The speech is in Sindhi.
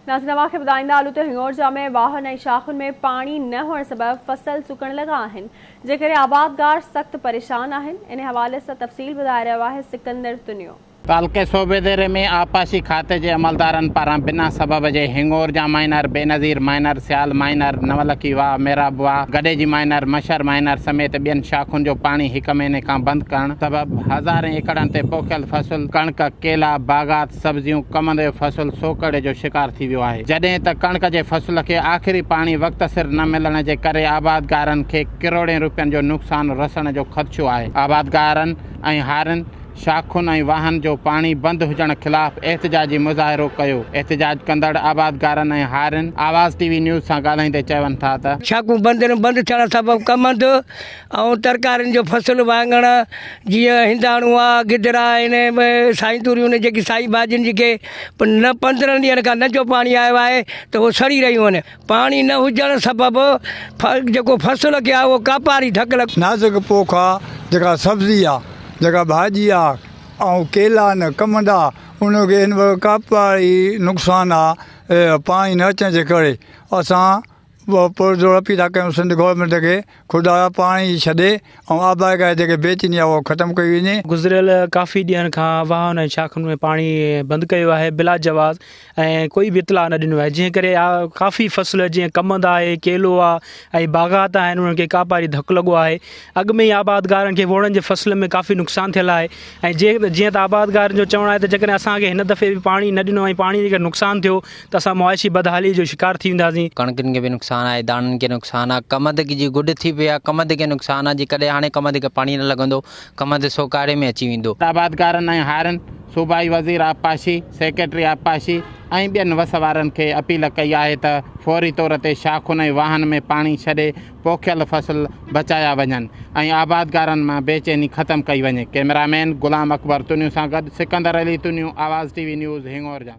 ناظرين اوهان کي ٻڌائيندا هلون ته هڱورجا ۾ واهن ۽ شاخن ۾ پاڻي نه هئڻ سبب فصل سڪڻ لڳا آهن جنهن ڪري آبادگار سخت پريشان آهن انهي حوالي سان تفصيل ٻڌائي رهيو آهي سڪندر تنيو. تعلقي صوبيديري ۾ آبپاشي کاتي جي عملدارن پاران بنا سبب جي Hingorja minor, Benazir minor, Sial minor, Nolakhi واهه، محراب واهه، گڏيجي مائنر، مشر مائنر سميت ٻين شاخن جو پاڻي هڪ مهيني کان بند ڪرڻ سبب هزارين ايڪڙن تي پوکيل فصل ڪڻڪ، ڪيلا، باغات، سبزيون، ڪمند جو فصل سوڪهڙي جو شڪار ٿي ويو آهي، جڏهن ته ڪڻڪ جي فصل کي آخري پاڻي وقت سر نه ملڻ جي ڪري آبادگارن کي ڪروڙين روپين جو نقصان رسڻ جو خدشو آهي، آبادگارن ۽ هارين شاخن ۽ واهن جو پاڻي بند هجڻ خلاف احتجاجي مظاهرو ڪيو، احتجاج ڪندڙ آبادگارن ۽ هارين آواز ٽي وي نيوز سان ڳالهائيندي چون ٿا ته. شاخون بند آهن، بند ٿيڻ سبب ڪمند ۽ ترڪارين جو فصل واڱڻ جيئن هنداڻو آ، گدرا آهن، سائي توريون آهن جيڪي سائي ڀاڄين جيڪي نه پندرهن ڏينهن کان نه جو پاڻي آيو آهي ته اهو سڙي رهيون آهن. پاڻي نه هجڻ سبب جيڪو فصل کي آهي اهو ڪاپاري ڌڪ لڳ. نازڪ پوک آ جيڪا سبزي آ جيڪا ڀاڄي آ ۽ ڪيلا آهن ڪمند آ ان کي هن وقت ڪاپاري نقصان آ پاڻي نه اچڻ جي ڪري اسان پرزور اپيل ٿا ڪيون سنڌ گورنمينٽ کي خدارا پاڻي ڇڏي ۽ آبادگار جيڪي بيچيني آهي اها ختم ڪئي وڃي. گذريل ڪافي ڏينهن کان واهن ۽ شاخن ۾ پاڻي بند ڪيو آهي بلا جواز ۽ ڪوئي به اطلاع نه ڏنو آهي جنهن ڪري ڪافي فصل جيئن ڪمند آهي ڪيلو آهي ۽ باغات آهن انهن کي ڪاپاري ڌڪ لڳو آهي اڳ ۾ ئي آبادگارن کي ووڙن جي فصل ۾ ڪافي نقصان ٿيل آهي ۽ جيئن ته آبادگارن جو چوڻ آهي ته جيڪڏهن اسان کي هن دفعي به پاڻي نه ڏنو ۽ پاڻي جي ڪري نقصان ٿيو ته اسان معاشي بدحالي جو شڪار ٿي وينداسين. ڪڻڪن کي به نقصان آهي داڻن کي نقصان آهي ڪمند جي گڏ ٿي پئي آهي ڪمند کي نقصان آهي جيڪڏهن هاڻي ڪمند کي پاڻي نه لڳندو ڪمند سوڪاري ۾ اچي ويندو. آبادگارن ۽ هارين صوبائي وزير آبپاشي، سيڪريٽري آبپاشي ۽ ٻين وس وارن کي اپيل ڪئي آهي ته فوري طور تي شاخن ۽ واهن ۾ پاڻي ڇڏي پوکيل فصل بچايا وڃن ۽ آبادگارن مان بيچيني ختم ڪئي وڃي. ڪئميرامين غلام اڪبر تنيو سان گڏ Sikandar Ali Tunio, Awaz T V news, Hingorja.